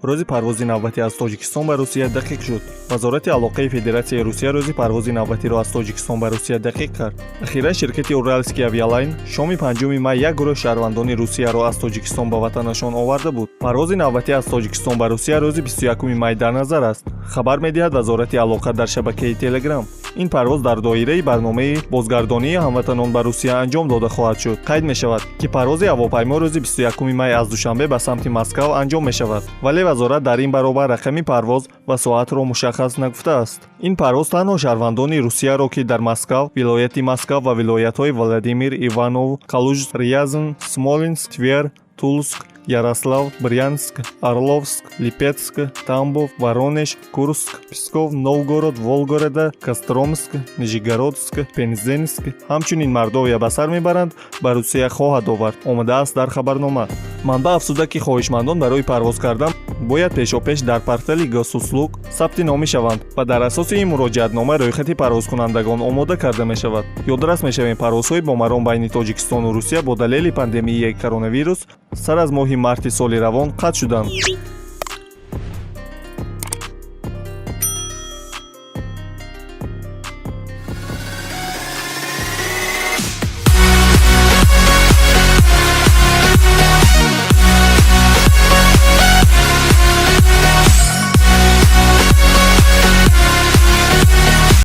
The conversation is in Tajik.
Рӯзи парвози навбатӣ аз Тоҷикистон ба Русия дақиқ шуд. Вазорати алоқаи Федератсияи Русия рӯзи парвози навбатиро аз Тоҷикистон ба Русия дақиқ кард. Ахиран ширкати Уральский авиалайн шоми 5 май як гурӯҳ шаҳрвандони Русияро аз Тоҷикистон ба ватанашон оварда буд. Парвози навбатӣ аз Тоҷикистон ба Русия рӯзи 21 май дар назар аст, хабар медиҳад Вазорати алоқа дар шабакаи Телеграм. Ин парвоз дар доираи барномаи бозгардонии ҳамватанон ба Русия анҷом дода хоҳад шуд. Қайд мешавад, ки парвози ҳавопаймо рӯзи 21 май аз Душанбе ба самти Москав анҷом мешавад, вале вазорат дар ин баробар рақами парвоз ва соатро мушаххас нагуфтааст. Ин парвоз танҳо шаҳрвандони Русияро, ки дар Москав, вилояти Москав ва вилоятҳои Владимир, Иванов, Калуж, Рязан, Смоленск, Твер, Тулск, Ярослав, Брянск, Орловск, Липецк, Тамбов, Воронеж, Курск, Псков, Новгород, Волгограда, Костромск, Нижегородск, Пензенск, ҳамчунин Мордовия ба сар мебаранд, ба Русия хоҳад овард, омадааст дар хабарнома. Манбаъ афзуда, ки хоҳишмандон барои парвоз кардан бояд пешопеш дар портали Госуслуг сабти номӣ шаванд ва дар асоси ин муроҷиатнома рӯйхати парвозкунандагон омода карда мешавад. Ёдрас мешавем, парвозҳои бомаром байни Тоҷикистону Русия бо далели пандемияи коронавирус сар аз моҳи марти соли равон қатъ шуданд.